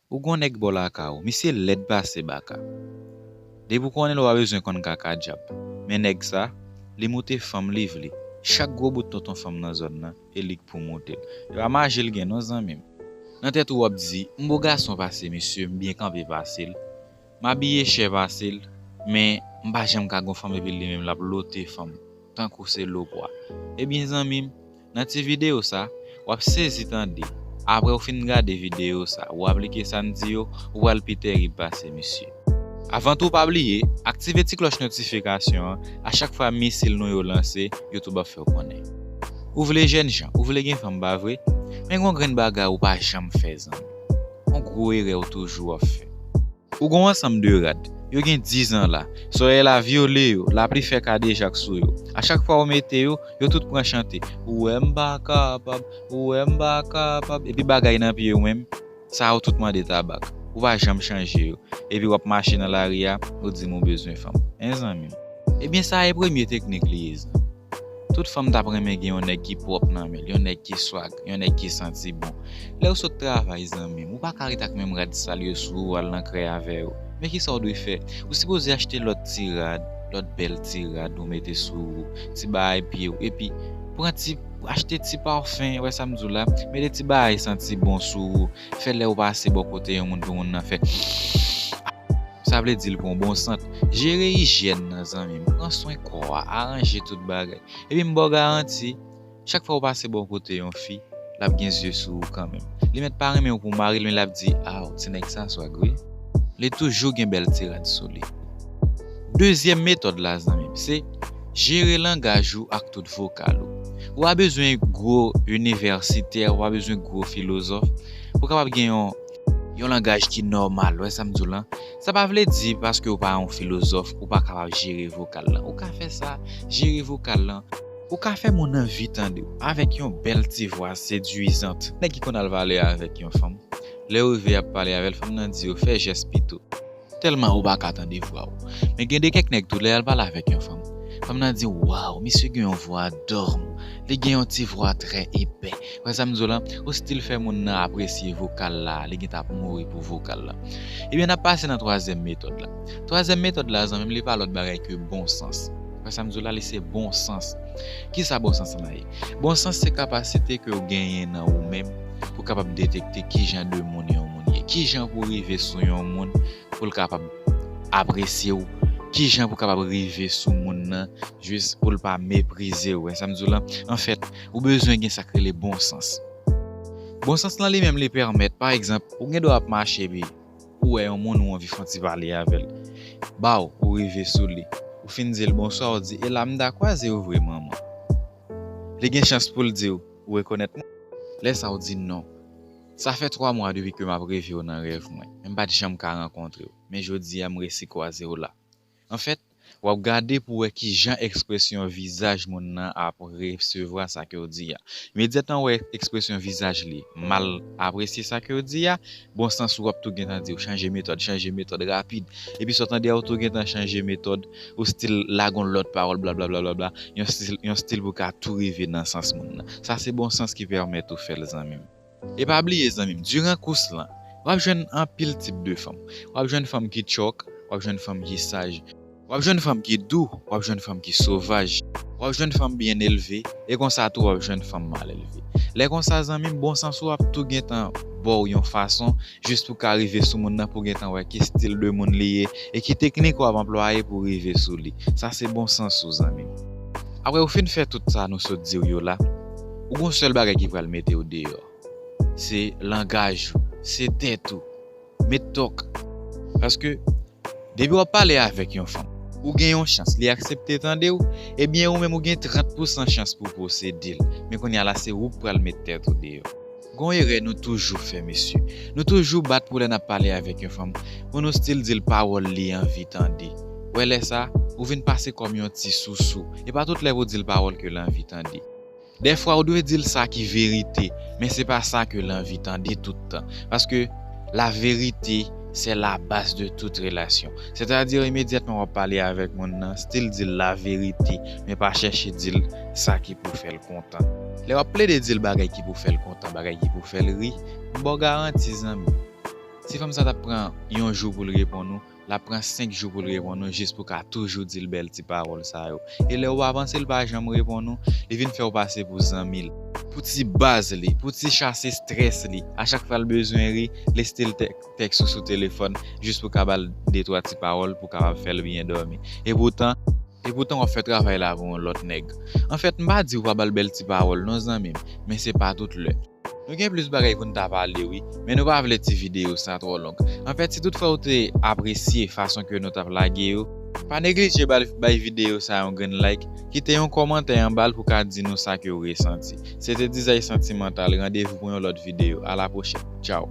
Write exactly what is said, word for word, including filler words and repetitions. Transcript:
Ou gon nèg bò lakay ou, misye lèd pase baka. Depi w konnen l, ou pa bezwen konn kaka djab. Men nèg sa, li moute fanm li vle. Chak gwo bout tonton fanm nan zòn nan, e li k pou moute l. E pa maji l gen non, zanmi m. Nan tèt ou, w ap di, m bo gason pase misye, m byen kanpe pase l, m abiye chè pase l, men m pa janm ka gon fanm epi li menm l ap lote fanm tankou se lopwa. Ebyen, zanmi m, nan ti videyo sa, w ap sezi tande. Apre w fin gade videyo sa, ou aplike sa n di yo, ou pral pi tèrib pase misye. Avan tou, pa bliye, aktive ti klòch notifikasyon an, a chak fwa misil nou yo lanse, YouTube ap fè w konnen. Ou vle jènjan, ou vle gen fanm, pa vre? Men gon grenn bagay ou pa janm fè, zanmi. Yon gwo erè w toujou ap fè. Ou gon ansanm de rad. Yo gen diz an la. Solèy la vyole yo, lapli fè kadejak sou yo. A chak fwa ou mete yo, yo tout pran chante. Ou wè m pa kapab, ou wè m pa kapab. Epi bagay nan pye yo menm, sa yo tout mande tabak. Ou pa janm chanje yo. Epi w ap mache nan lari a, ou di m ou bezwen fanm. Hein, zanmi m? Ebyen, sa e premye teknik li ye, zanmi. Tout fanm t ap renmen gen yon nèg ki pwòp nan men l, yon nèg ki swag, yon nèg ki santi bon. Lè w sot travay, zanmi m, ou pa ka ret ak menm rad sal yo sou ou, al nan krèy avè yo. Men kisa w dwe fè? Ou sipoze achte lòt ti rad, lòt bèl ti rad ou mete sou ou, ti bagay pye w, epi pran ti, achte ti pafen, wè sa m di w la, mete ti bagay santi bon sou ou, fè lè w pase bò kote yon moun pou moun nan fè. Sa vle di l pran yon bon sant. Jere ijyèn nan, zanmi m. Pran swen kò a, aranje tout bagay. Epi m ba w garanti, chak fwa w pase bò kote yon fi, l ap gen zye sou ou kanmenm. Li mèt pa renmen w pou mari l, men l ap di, aw, ti nèg sa swag wi. Li toujou gen bèl ti rad sou li. Dezyèm metòd la, zanmi m, se jere langaj ou ak tout vokal ou. Ou pa bezwen gwo inivèsitè, ou pa bezwen gwo filozòf pou w kapab gen yon, yon langaj ki nòmal, wè sa m di w lan. Sa pa vle di paske w pa yon filozòf, ou pa kapab jere vokal lan. Ou ka fè sa, jere vokal lan. Ou ka fè moun anvi tande w avèk yon bèl ti vwa sedwizant. Nèg ki konn al pale avèk yon fanm, lè yo rive y ap pale avè l, fanm nan di yo, fè jès pito. Tèlman ou pa ka tande vwa w. Men gen de kèk nèg tou, lè y al pale avèk yon fanm, fanm nan di, waw, misye gen yon vwa dòm. Li gen yon ti vwa trè epè. Wè sa m di w lan, ou still fè moun nan apresye vokal la, li gentan ap mouri pou vokal la. Ebyen, n ap pase nan twazyèm metòd la. Twazyèm metòd la, zanmi m, li pa lòt bagay ke bon sans. Wè sa m di w la, li se bon sans. Kisa bon sans lan ye? Bon sans se kapasite ke w genyen nan ou menm pou w kapab detekte ki jan de moun yon moun ye, ki jan pou w rive sou yon moun pou l kapab apresye w, ki jan pou w kapab rive sou moun nan jis pou l pa meprize w. Wè sa m di w lan? Anfèt, ou bezwen gen sa k rele bon sans. Bon sans lan li menm li pèmèt, pa egzanp, ou gen dwa ap mache epi ou wè yon moun ou anvi fè yon ti pale avè l. Baw, ou rive sou li. Ou fin di l bonswa, ou di, e la m ta kwaze w vre, manman. Li gen chans pou l di w, ou rekonèt mwen? Lè sa a, ou di non. Sa fè twa mwa depi ke m ap reve w nan rèv mwen, men m pa t janm ka rankontre w. Men jodi a, m resi kwaze w la. Anfèt, w ap gade pou w wè ki jan ekspresyon vizaj moun nan ap resevwa sa ke w di a. Imedyatman w wè ekspresyon vizaj li mal apresye sa ke w di a, bon sans ou ap tou gentan di w chanje metòd, chanje metòd rapid. Epi sa w tande a, ou tou gentan chanje metòd, ou still lage yon lòt pawòl, blablabla, yon stil, yon stil pou ka tou rive nan sans moun nan. Sa se bon sans ki pèmèt ou fè l, zanmi m. E pa bliye, zanmi m, diran kous lan, w ap jwenn anpil tip de fanm. W ap jwenn fanm ki tchòk, w ap jwenn fanm ki saj, w ap jwenn fanm ki dou, w ap jwenn fanm ki sovaj, w ap jwenn fanm byen elve, e konsa tou w ap jwenn fanm mal elve. Lè konsa, zanmi m, bon sans ou ap tou gentan ba w yon fason jis pou ka rive sou moun nan, pou gentan wè ki stil de moun li ye e ki teknik w ap anplwaye pou rive sou li. Sa se bon sans ou, zanmi m. Apre ou fin fè tout sa nou sot di w yo la, ou gon sèl bagay ki pral mete w deyò. Se langaj ou, se tèt ou. Met tòk. Paske, depi w ap pale avèk yon fanm, ou gen yon chans, li aksepte tande w, ebyen ou menm ou gen trant pousan chans pou w posede l. Men kounye a la, se ou k pral met tèt ou deyò. Gon erè nou toujou fè, mesye. Nou toujou bat pou lè n ap pale avèk yon fanm, pou nou still di l pawòl li anvi tande. Wè lè sa, ou vin pase kòm yon ti sousou. E pa tout lè pou w di l pawòl ke l anvi tande. Dèfwa, ou dwe di l sa ki verite, men se pa sa ke l anvi tande tout tan. Paske la vérité, c'est la base de toute relation. Sètadi, imedyatman w ap pale avèk moun nan, still di l laverite, men pa chèche di l sa ki pou fè l kontan. Lè w ap plede di l bagay ki pou fè l kontan, bagay ki pou fè l ri, m ba w garanti, zanmi, Si fanm sa t ap pran yon jou pou l reponn ou, l ap pran senk jou pou l reponn ou jis pou w ka toujou di l bèl ti pawòl sa yo. E lè w avanse, l pa janm reponn ou, li vin fè w pase pou zanmi l. Pou ti baz li, pou ti chase strès li, a chak fwa l bezwen ri, leste l tèks ou sou telefòn jis pou w ka ba l de twa ti pawòl pou w kapab fè l byen dòmi. E poutan, e poutan w ap fè travay la pou yon lòt nèg. Anfèt, m pa di w pa ba l bèl ti pawòl non, zanmi m, men se pa tout lè. Nou gen plis bagay pou n ta pale wi, men nou pa vle ti videyo sa twò long. Anfèt, si toutfwa w te apresye fason ke nou t ap lage yo, pa neglije bay videyo sa yon grenn like, kite yon kòmantè anba l pou ka di nou sa ke w resanti. Se te Dizay Santimantal, randevou pou yon lòt videyo. A la pwochèn. Tchaw.